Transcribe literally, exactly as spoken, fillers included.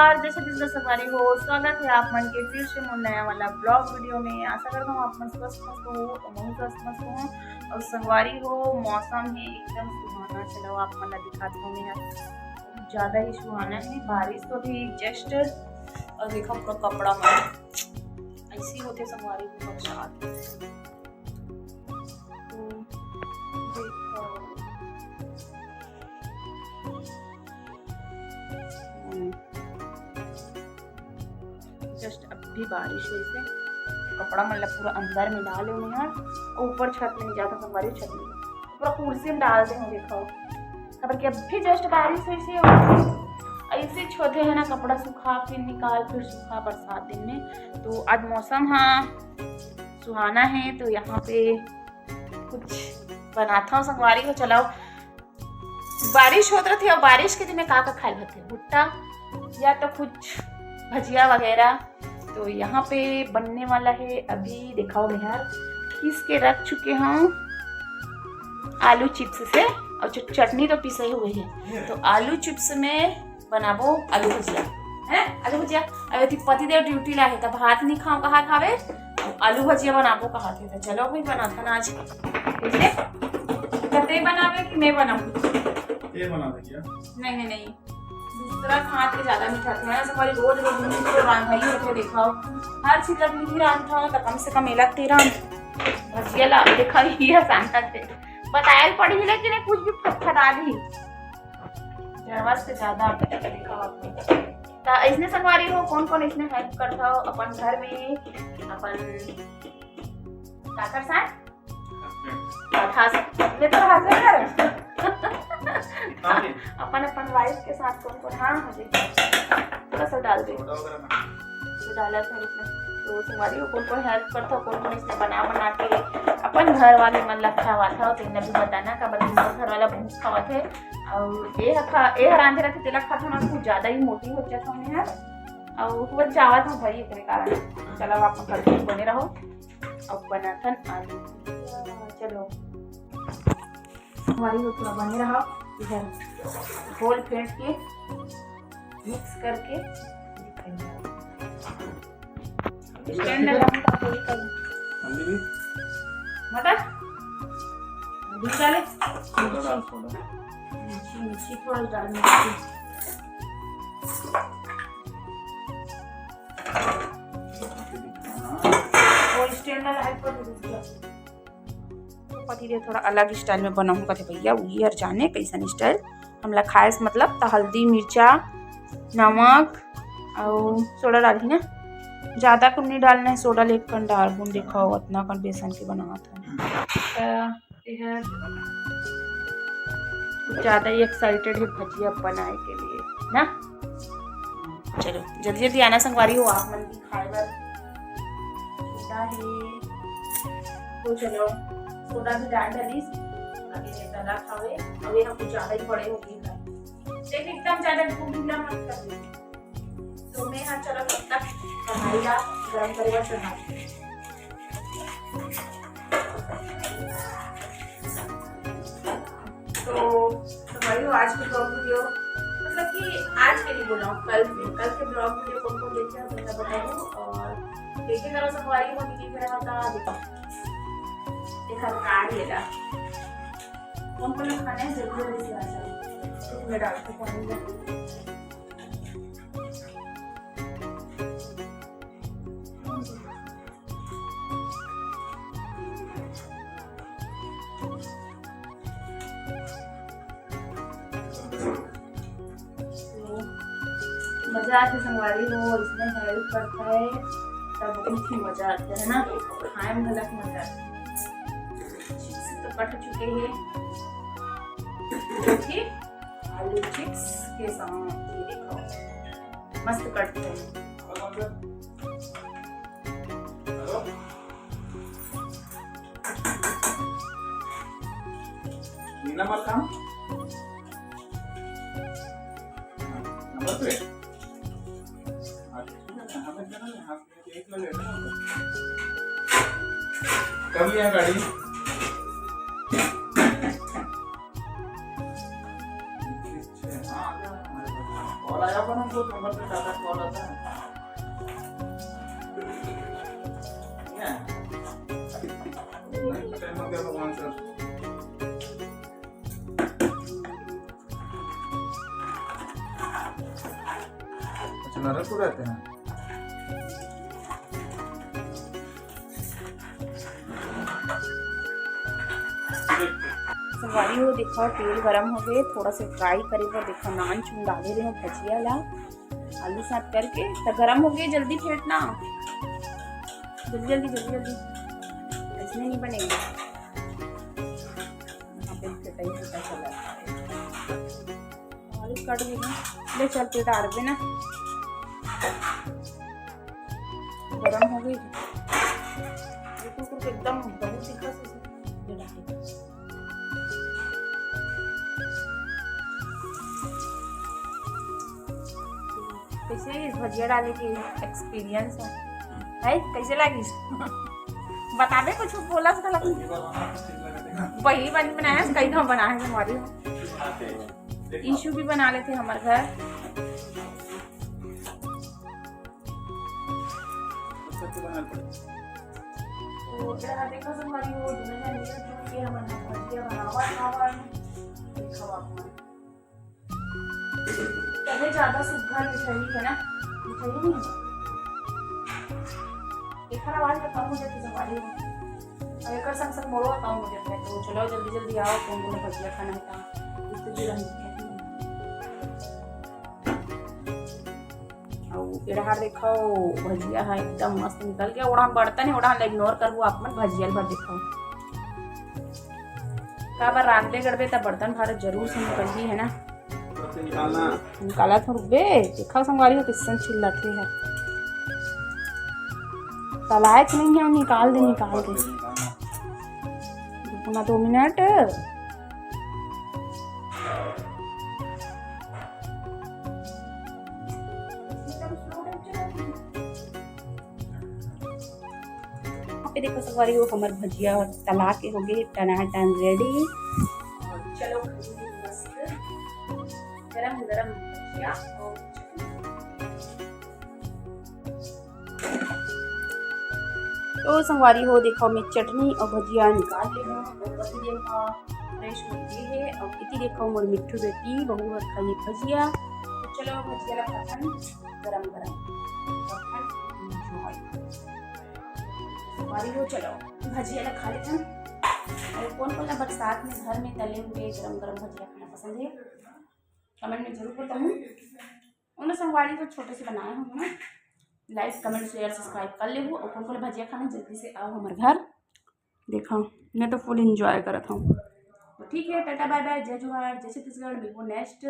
और जय छत्तीसगढ़ संगवारी हो, स्वागत है आप मन के फिर से मोर नया वाला ब्लॉग वीडियो में। आशा करता हूँ आप मन स्वस्थ मस्त हो, और मैं स्वस्थ मस्त हूँ। और संगवारी हो, मौसम है एकदम सुहाना। चलो आप मन ला दिखात हूँ मैं, ज्यादा ही सुहाना है। बारिश तो अभी जस्ट, और देखो पूरा कपड़ा में ऐसी होते संगवारी हो बरसात। तो देखो, हम्म, जस्ट अभी बारिश हुई से कपड़ा मन ला पूरा अंदर में डाले हुए हैं, ऊपर छत में नहीं जाता संगवारी, छत में पूरा कुर्सी में डाल दे हूँ। देखो, काबर कि अभी जस्ट बारिश हुई से, ऐसे छोटे है ना, कपड़ा सुखा फिर निकाल फिर सुखा बरसात दिन में। तो आज मौसम हाँ सुहाना है, तो यहाँ पे कुछ बनाता हूँ संगवारी हो। चलाओ, बारिश होत रथे और बारिश के दिन में का का खाए होथे, भुट्टा या तो कुछ भजिया वगैरह। तो यहाँ पे बनने वाला है, अभी दिखाओ मैं यार, पीस के रख चुके हूँ आलू चिप्स से, और च-, चटनी तो पिसे हुए है। तो आलू चिप्स में बनाबो आलू भजिया, है आलू भजिया। अरे ती पति देव ड्यूटी ला है, तब भात नहीं खाओ कहा खावे, आलू भजिया बनाबो कहा थे। तो चलो भाई बनाथन आज। ठीक है, तो ते बनावे कि मैं बनाऊँ? ये बनावे क्या? नहीं नहीं नहीं, दूसरा खात के ज्यादा मीठा था ना, संगवारी रोज रोज नहीं तो रांधाई होते। देखो, हर चीज अगर नहीं रांधा हो तो कम से कम एला तेरा भजिया ला देखा ही आसान थे। बताया पड़ी, लेकिन ये कुछ भी फटफटा दी जरूरत से ज्यादा। देखो आप तो इसने संगवारी हो, कौन कौन इसने हेल्प करता हो अपन घर में, अपन काकर साथ? और हाँ, मैं तो हंस रहा। हाँ जी। अपन अपन वाइफ के साथ कौन कौन, हाँ हाँ जी, थोड़ा सा डाल दे। सोडा वगैरह ना। तो डाला था उसमें। तो संगवारी हो, कौन कौन हेल्प करता हो, कौन कौन इसने बना बना के अपन घर वाले मन ला खवाता हो, तो इन्हें भी बताना। काबर कि मोर घर वाला बहुत खावत है, और ये हखा ये हरान दे रखे तेला खाता ना, कुछ ज्यादा ही मोटी हो जाता हूँ मैं यार। और वो चावत हूँ भाई, इतने कारण। चलो आप कल बने रहो। अब बनाथन आलू। चलो, हमारी हो थोड़ा बने रहा, इधर घोल फेंट के मिक्स करके स्टैंड लगा हम तो थोड़ी कर। हल्दी भी? मटर? दूध डाले? सोडा डाल, सोडा। मिर्ची, मिर्ची थोड़ा डाल, मिर्ची। हाँ। वो स्टैंड वाला है, पर दूध डाल। पति देव थोड़ा अलग स्टाइल में बनाहूँ कथे भैया, उही हर जाने कैसन स्टाइल हमला खाए से मतलब। त हल्दी, मिर्चा, नमक अउ सोडा डालही ना, ज्यादा कुछ नहीं डालना है। सोडा ले कन डालबो, देखो अतना कन बेसन के बनावत हन। त एहर कुछ ज्यादा ही एक्साइटेड है भजिया बनाए के लिए ना। चलो जल्दी जल्दी आना संगवारी हो आप मन भी खाए बर। सोडा है तो चलो, सोडा भी डाल डालिस। अभी ये तला खावे, अभी हम कुछ ज्यादा ही बड़े हो गए हैं। देख एकदम ज्यादा ढीला मत कर दे। तो मैं यहाँ चलो तब तक कढ़ाई ला गरम करे बर चढ़ा दूँ। तो, तो भाई आज के ब्लॉग वीडियो, मतलब कि आज के नहीं बोला हूँ, कल के, कल के ब्लॉग वीडियो कौन कौन देखे हैं, मैं बताऊँ। और देखे करो संगवारी हो, नहीं देखे रहा था, देखो। देखा कार ये ला। कौन कौन खाने हैं, जल्दी जल्दी से आ जाओ। तो मैं डालती हूँ पानी में। तो मजा आथे संगवारी हो, इसमें हेल्प करता है तब बहुत ही मजा आता है ना, खाए में अलग मजा आता है। चिप्स तो कट चुके हैं, जो कि आलू चिप्स के साथ, ये देखो मस्त कट रहे हैं। मीना मत काम। नंबर पे। हाँ, ठीक है, यहाँ पे क्या है? यहाँ पे एक लगे ना। कर लिया गाड़ी। हाँ, आ गया। कॉल आया अपन हमको, नंबर पे टाटा कॉल आता है। ठीक है? नहीं, टाइम हो गया भगवान सर। अच्छा, नरक को रहते हैं। संगवारी हो, देखो, तेल गरम हो गए, थोड़ा से फ्राई करे बर, देखो, नान चुन डाले रहे हो भजिया ला, आलू साथ करके। तो गरम हो गए, जल्दी फेंटना, जल्दी, जल्दी, जल्दी, जल्दी, ऐसे नहीं बनेगा। यहाँ पे फेंटाई, फेंटाई चला। आलू काट देना। ले चल, तैं डारबे ना। गरम हो गई। ये कुकुर के एकदम बहुत तीखा से, ये डाल दे। कैसे ये भजिया डाले के एक्सपीरियंस है, है? कैसे लागिस? बताबे कुछ बोला से लग। वही बन बनाया, कई घाव बनाए है हमारी। ईशु भी बना लेते हमारे घर। तो जरा देखो संगवारी हो, दोनों जन मिलजुल के हमन ह भजिया बनावत हवन। देखो आप मन। तभे ज्यादा सुग्घर मिठाई है ना, मिठाई नहीं है। एकर आवाज तो कम हो जाती संगवारी हो, और एकर संग संग मोरो कम हो जाता है। तो चलो जल्दी जल्दी आओ, कौन कौन भजिया खाना है, तो इससे जुड़ा है। अउ एड़हार देखो, भजिया ह एकदम मस्त निकल गया। ओड़ा बर्तन है, ओड़ा ला इग्नोर करबो आप मन, भजिया ल भर देखो। काबर रांधबे गड़बे त बर्तन भारत जरूर से निकलही, है ना? निकाला थोड़ बे, देखा संगवारी हो किसन चिल्लाथे है। तलाए के नहीं है, निकाल दे, निकाल दे। रुकना दो मिनट। यहाँ पे देखो संगवारी हो, हमर भजिया तला के हो गए, टनाटन रेडी। और चलो खाइए मस्त गरम गरम भजिया और चटनी। तो संगवारी हो, देखो मैं चटनी और भजिया निकाल ले हूँ और पति देव का फ्रेश हो गई है। और इति देखो मोर मिट्ठू बेटी बहू हर खाई भजिया। तो चलो भजिया ला खाथन गरम गरम, खाथन enjoy। संगवारी हो, चलो भजिया ला खा लेथन। और कौन कौन ला बरसात में घर में तले हुए गरम गरम भजिया खाना पसंद है, कमेंट में जरूर बताऊँ। उन्हें संगवारी तो छोटे से बनाए हूँ ना, लाइक कमेंट शेयर सब्सक्राइब कर लेहू। और कौन कौन भजिया खाना जल्दी से आओ हमारे घर। देखा मैं तो फुल एंजॉय करत हूँ। तो ठीक है, टाटा बाय बाय, जय जोहार, जय छत्तीसगढ़, मिलबो नेक्स्ट।